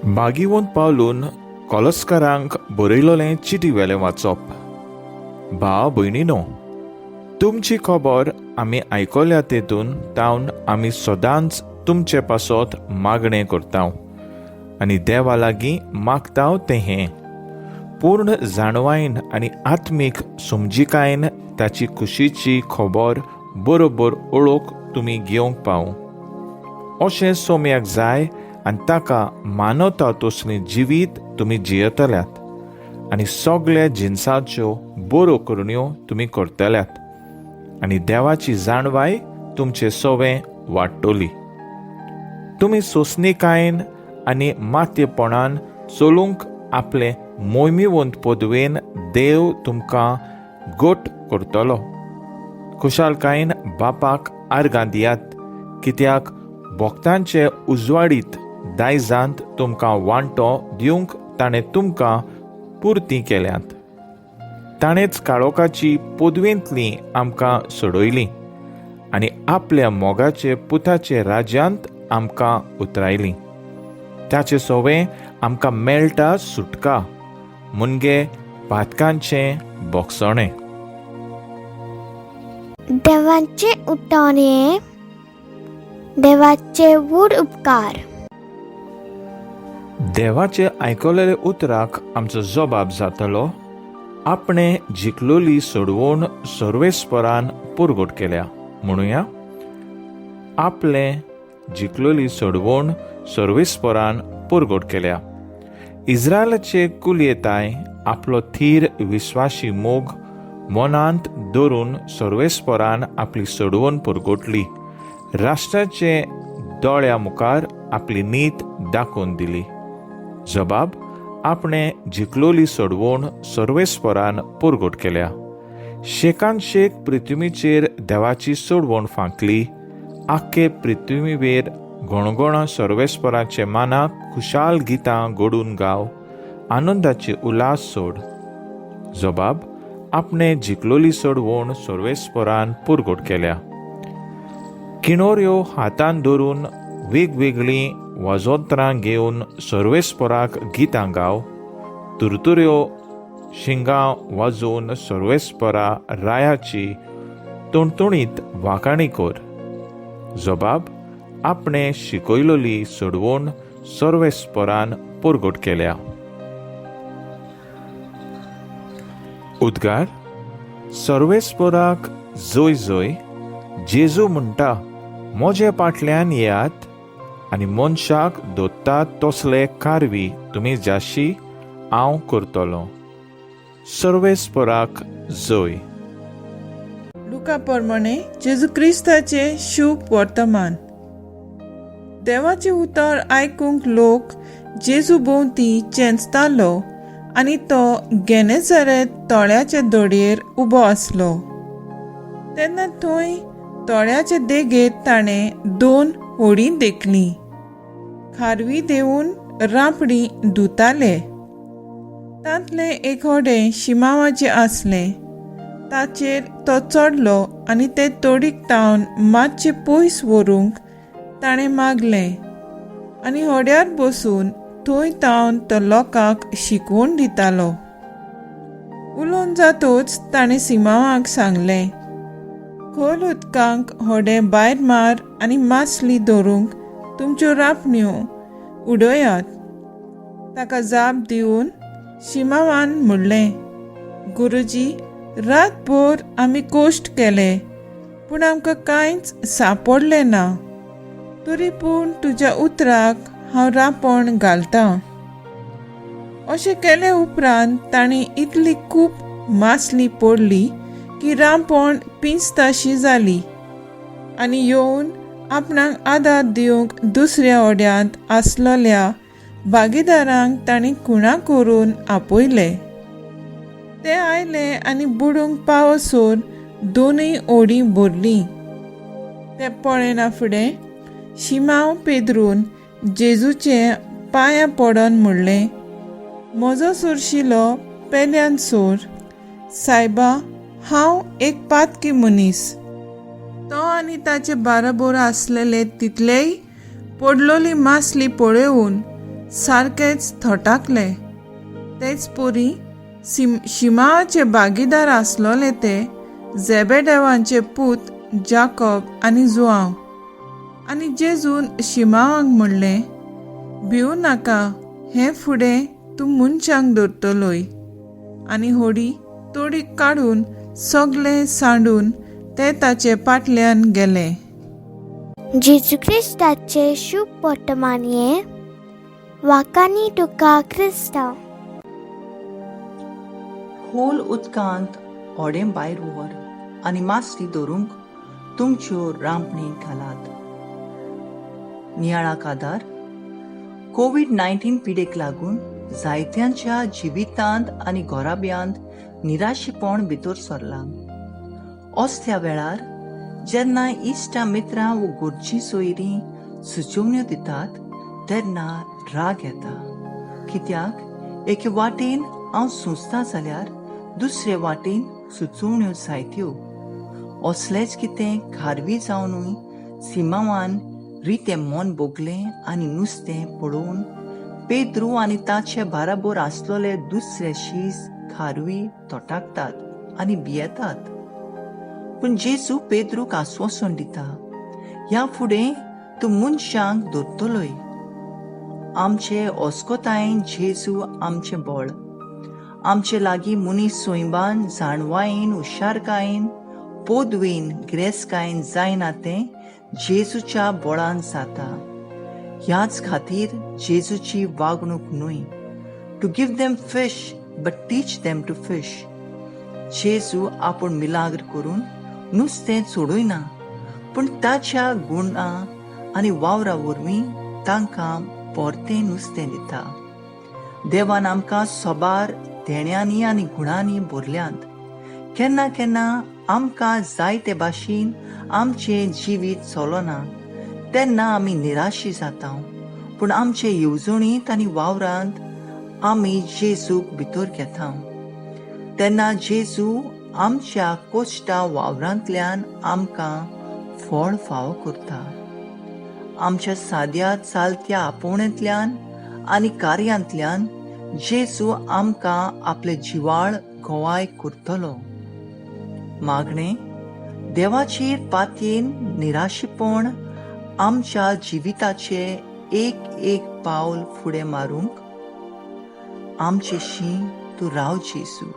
भागीवंत पावलून कोलस्कारांक बरयलोलें चिटी वेलें वाचप. भाव भयणीनो, तुमची खबर आमी आयकल्या तेतून तावन आमी सदांच तुमचे पासत मागणें करता आनी देवा लागीं मागता तें हें पूर्ण जाणवायन आनी आत्मीक समजिकायेन ताची खुशीची खबर बरोबर ओळख तुमी घेवंक पावूं अशें सोम्याक जाय आनी ताका मानवता तसलें जिवीत तुमी जियेतल्यात आनी सगळ्या जिनसाच्यो बऱ्यो करण्यो तुमी करतल्यात आनी देवाची जाणवाय तुमचे सवें वाडटली. तुमी सोंसणीकायेन आनी मात्यपणान चलूंक आपले मोहिमेवंत पदवेन देव तुमकां गोट करतलो. खुशालकायेन बापाक आर्गां दियात, कित्याक भक्तांचे उजवाडीत दायजांत तुमकां वांटो दिवंक ताणें तुमकां पुरती केल्यात. ताणेंच काळोखाची पदवेंतली आमकां सोडयली आनी आपल्या मोगाचे पुताचे राज्यांत आमकां उतरायली. ताचे सोवें आमकां मेळटा सुटका, मुनगे पातकांचें बोगसणें. देवाचे उठाणे, देवाचे व्हड उपकार. देवाचे आयकलेले उतराक आमचो जबाब जातलो, आपणे जिखलोली सोडवण सर्वेस्परान पुरगोट केल्या. म्हणुया, आपले जिखलोली सोडवण सर्वेस्परान पुरगोट केल्या. इस्रायलाचे कुलयेताय आपलो थीर विस्वाशी मोग मनांत धरून सर्वेस्परान आपली सोडवण पुरगोटली, राष्ट्राचे दोळ्या मुखार आपली नीत दाखोवन दिली. जबाब, आपणे जिखलोली सोडवण सर्वेस्परान पुरगोट केल्या. शेकान शेक पृथ्वीचेर देवाची सोडवण फांकली. आख्खे पृथ्वीवेर गणगण सर्वेस्पराचे मानाक खुशाल गितां गोडून गाव, आनंदाचे उल्हास सोड. जबाब, आपणे जिखलोली सोडवण सर्वेस्परान पुरगोट केल्या. किणोऱ्यो हातान धरून वेगवेगळीं वाजोत्रां घेवन सर्वेस्पराक गितां गाव, तुरतुऱ्यो शिंगां वाजोवन सर्वेस्परा रायाची तुणतुणीत वाखाणी कर. जबाब, आपणे शिकयलोली सोडवण सर्वेस्परान पुरगोट केल्या. उद्गार, सर्वेस्पराक जय जय. जेजू म्हणटा, म्हजे पाटल्यान येयात आनी मनशाक दोत्तात तसले कारवी तुमी जाशी हांव करतलो. सर्वेस्पराक जय. लुका प्रमाणे जेजू क्रिस्ताचें शुभ वर्तमान. देवाचें उतर आयकूंक लोक जेजू भोंवती चेंचतालो आनी तो गेनेझरेत तळ्याचे दोडयेर उबो आसलो. तेन्ना थंय तळ्याचे देगेर ताणें दोन होडीं देखलीं, खारवी देंवून रांपणी धुताले. तांतलें एक होडें शिमावाचें आसलें. ताचेर तो चडलो आनी ते तोडीक तावन मातशें पयस व्हरूंक ताणें मागलें आनी होड्यार बसून थंय तावन तो लोकांक शिकवण दितालो. उलोवन जातूच ताणें सिमांवाक सांगलें, खोल उदकांक होडें भायर मार आनी मासली धरूंक तुमच्यो रांपण्यो उडयात. ताका जाप दिवन शिमांवान म्हणलें, गुरुजी, रातभर आमी कश्ट केले पूण आमकां कांयच सांपडलें ना, तरी पूण तुज्या उतराक हांव रांपण घालतां. अशें केले उपरांत तांणी इतली खूब मासली पडली की रांपण पिंजताशी जाली आनी येवन आपणाक आदार दिवंक दुसऱ्या होड्यांत आसलेल्या भागीदारांक तांणी खुणा करून आपयले. ते आयले आनी बुडूंक पावसर दोनूय ओडीं भरलीं. ते पळयना फुडें शिमांव पेद्रून जेजूचे पांयां पडोन म्हणलें, म्हजो सुरशिलो पेल्यान सोर सायबा, हांव एक पातकी मनीस. तो आनी ताचे बाराबोर आसलेले तितलेय पडलोली मासली पळोवन सारकेच थटाकले. तेच परी शिमाचे भागीदार आसलोले ते झेबेदेवांचे पूत जाकोब आनी जुआंव. आनी जेजून शिमावांक म्हणलें, भिवू नाका, हें फुडें तूं मनशांक धरतलोय. आनी होडी तोडी काडून सगलें सांडून ते ताचे पाटल्यान गेले. जेजू क्रिस्ताचे शुभ वर्तमान हें वाकानी तुका क्रिस्तांव. खोल उदकांत होडें भायर व्हर आनी मासली धरूंक तुमच्यो रांपणी घालात. नियाळाक आदार. कोवीड 19 पिडेक लागून जायत्यांच्या जिवितांत आनी घराब्यांत निराशेपण भितर सरलां. असल्या वेळार जेन्ना इश्टा मित्रां वो घरचीं सोयरीं सुचोवण्यो दितात तेन्ना राग येता, कित्याक एके वाटेन हांव सोंसता जाल्यार दुसरे वाटेन सुचोवण्यो जायत्यो. असलेंच कितें खारवी जावनूय सिमांवान रितें मन भोगलें आनी नुस्तें पळोवन पेद्रू आनी ताचे बाराबोर आसलोले दुसरे शीस खारवी तोटाकतात आनी भियेतात. पूण जेजू पेद्रूक आस्वासन दिता, ह्या फुडें तूं मनशांक धरतलोय. आमचे अस्कोतायेन जेजू आमचें बळ. आमचे लागीं मनीस सैमान जाणवायेन, हुशारकायेन, पोदवेन, गिरेस्तकायेन जायना तें जेजूच्या बळान जाता. ह्याच खातीर जेजूची वागणूक न्हय to give them fish but teach them to fish. जेजू आपूण मिलाग्र करून नुस्तें सोडयना, पूण ताच्या गुणा आनी वावरा वरवीं तांकां परतें नुस्तें दिता. देवान आमकां सोबार देण्यांनी आनी गुणांनी भरल्यांत. केन्ना केन्ना आमकां जाय ते भाशेन आमचें जिवीत चलना तेन्ना आमी निराशी जाता, पूण आमचे येवजणींत आनी वावरांत आमी जेजूक भितर घेता तेन्ना जेजू आमच्या कोश्टा वावरांतल्यान आमकां फळ फावो करता. आमच्या साद्या चालत्या आपोवण्यांतल्यान आनी कार्यांतल्यान जेजू आमकां आपले जिवाळ गोवाय करतलो. मागणें. देवाचेर पातयेन निराशेपण आमच्या जिविताचे एक एक पावल फुडें मारूंक आमचे शी तूं राव जेजू.